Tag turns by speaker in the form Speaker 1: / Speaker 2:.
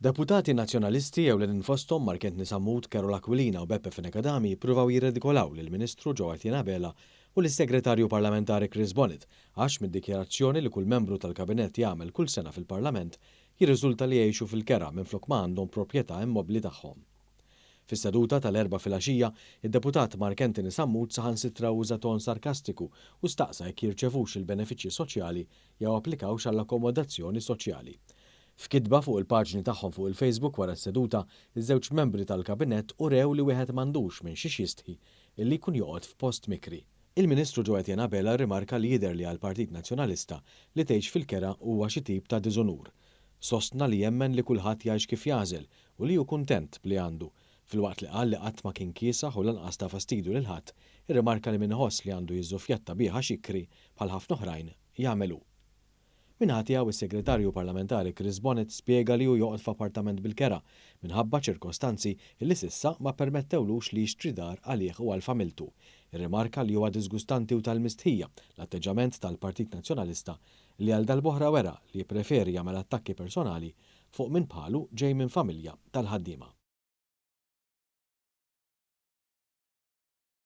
Speaker 1: Deputati Nazzjonalisti ewlenin fosthom Mark Anthony Sammut, Karol Aquilina u Beppe Fenech Adami ppruvaw jirredikolaw lill-Ministru Jo Etienne Abela u lis-Segretarju Parlamentari Chris Bonett għax mid-dikjarazzjoni li kull membru tal-Kabinett jagħmel kull sena fil-Parlament jirriżulta li jgħixu fil-kera minflok ma għandhom proprjetà immobbli tagħhom. Fis-seduta tal-Erbgħa filgħaxija, id-Deputat Mark Anthony Sammut saħansitra uża ton sarkastiku u staqsa jekk jirċevux il-benefiċċji soċjali jew applikawx għall-akkomodazzjoni soċjali. F'kitba fuq il-paġni tagħhom fuq il-Facebook wara s-seduta, iż-żewġ membri tal-Kabinett urew li wieħed m'għandux minn xiex jistħi illi jkun joqgħod f'post mikri. Il-Ministru Jo Etienne Abela rrimarka li jidher li għall-Partit Nazzjonalista li tgħix fil-kera huwa xi tip ta' diżunur. Sostna li jemmen li kulħadd jgħix kif jagħżel u li hu kuntent b'li għandu. Filwaqt li qal li qatt ma kien kiesaħ u lanqas ta fastidju lil ħadd, irrimarka li min iħoss li għandu jiżżuffjatta bih għax jikri, bħal ħafna oħrajn, jagħmel hu. Min-naħa tiegħu is-Segretarju Parlamentari Chris Bonett spjega li hu joqgħod f'appartament bil-kera minħabba ċirkostanzi li s'issa ma ppermettewlux li jixtri dar għalih u għal familtu. Irrimarka li huwa diżgustanti u tal-mistħija l-atteġġament tal-Partit Nazzjonalista li għal darb'oħra wera li jippreferi jagħmel attakki personali fuq min bħalu ġej minn familja tal-ħaddiema.